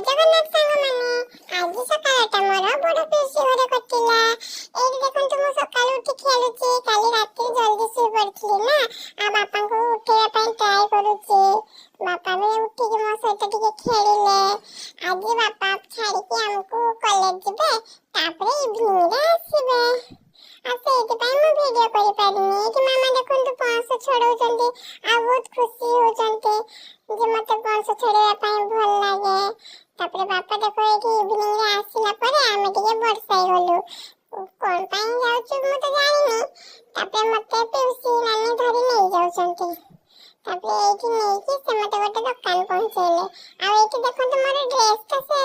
ଜଗନ୍ନାଥ ସାଙ୍ଗମାନେ। ଆଜି ସକାଳଟା ମୋର ବଡ ପିଉସୀ ଘରେ କଟିଲା। ଏଇଠି ଦେଖନ୍ତୁ, ମୁଁ ସକାଳୁ ଉଠି ଖେଳୁଛି। କାଲି ରାତିରେ ଜଲ୍ଦି ଶୋଇ ପଡିଥିଲି ନା, ଆଉ ବାପାଙ୍କୁ ଉଠେଇବା ପାଇଁ ଟ୍ରାଏ କରୁଛି। ବାପା ବି ଉଠିକି ମୋ ସହିତ ଟିକେ ଖେଳିଲେ। ଆଜି ବାପା ଛାଡିକି ଆମକୁ କଲେଜ ଯିବେ, ତାପରେ ଇଭିନିଂରେ ଆସିବେ। ଆଉ ସେଇଥିପାଇଁ ମୁଁ ଭିଡିଓ କରିପାରିନି। ଏଇଠି ମାମା ଦେଖନ୍ତୁ, ପଣସ ଛଡଉଛନ୍ତି ଆଉ ବହୁତ ଖୁସି ହଉଛନ୍ତି ଯେ ମତେ ପଣସ ଛଡେଇବା ପାଇଁ ଭଲ ଲାଗେ। ତାପରେ ବାପା ଦେଖ, ଏଇଠି ଇଭିନିଂରେ ଆସିଲା ପରେ ଆମେ ଟିକେ ବଡ଼ସାହି ଗଲୁ। କଣ ପାଇଁ ଯାଉଛୁ ମୁଁ ତ ଜାଣିନି। ତାପରେ ମତେ ପିଉସୀ ନାନୀ ଧରି ନେଇଯାଉଛନ୍ତି। ତାପରେ ଏଇଠି ନେଇକି ସେ ମତେ ଗୋଟେ ଦୋକାନ ପହଞ୍ଚେଇଲେ। ଆଉ ଏଇଠି ଦେଖନ୍ତୁ, ମୋର ଡ୍ରେସଟା ସେ